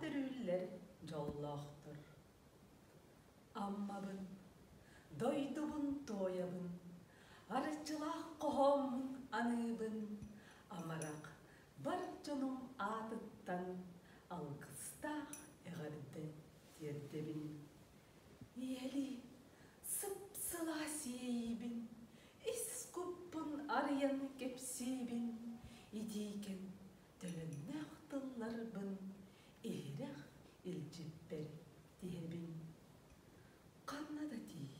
төрүүллэр дьоллоохтор. Аммабын, дойдубун туойабын, арчылаах хоһооммун аныыбын, амарах бар дьонум аатыттан алгыстаах эҕэрдэ тиэрдэбин. Ийэлии, сып-сылаас иэйиибин, ис куппун арыйан кэпсиибин, итиикэн төлөннөөх тылларбын иһирэх илдьиппэр тиһэбин. Ханна да тиий,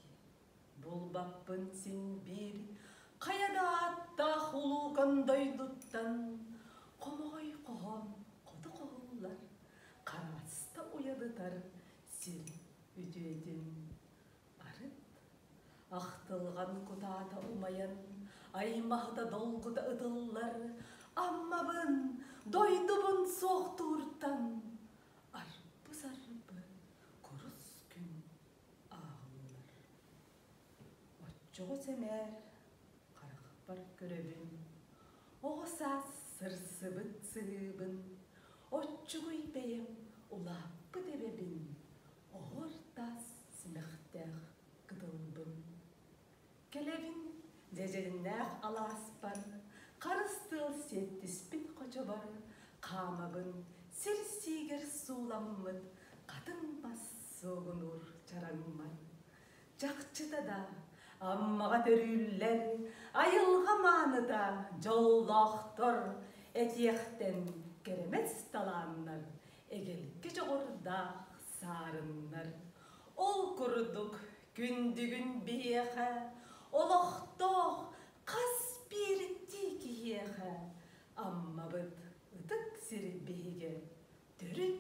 булбаппын син биир хайа да ааттаах улуукан дойдуттан хомоҕой хоһоон хоту хоһуллар, харааста уйадытар сир үтүөтүн. Арыт ахтылҕан кутаата умайан, аймаһыта долгута ытыллар, Аммабын, дойдубун суохтууртан арбы-сарбы курус күн ааҕыллар. Оччоҕо сэмээр харахпар көрөбүн, оҕо саас сырсыбыт сыһыыбын, оччугуй бэйэм улааппыт эбэбин, оһуор таас симэхтээх кытылбын. Кэлэбин дьэдьэннээх алааспар, харыс тыал сиэттиспит хочобор, хаамабын сир сиигэр сууламмыт хатыҥ бас суогунуур чараҥмар. Чахчыта да, Аммаҕа төрүүллэр, айылҕа мааныта дьоллоохтор, этиэхтэн кэрэмэс талааннар, эгэлгэ дьоҕурдаах саарыннар. Ол курдук күндүгүн биһиэхэ, олохтоох хас биирдии киһиэхэ Аммабыт ытык сир биһигэ төрүт.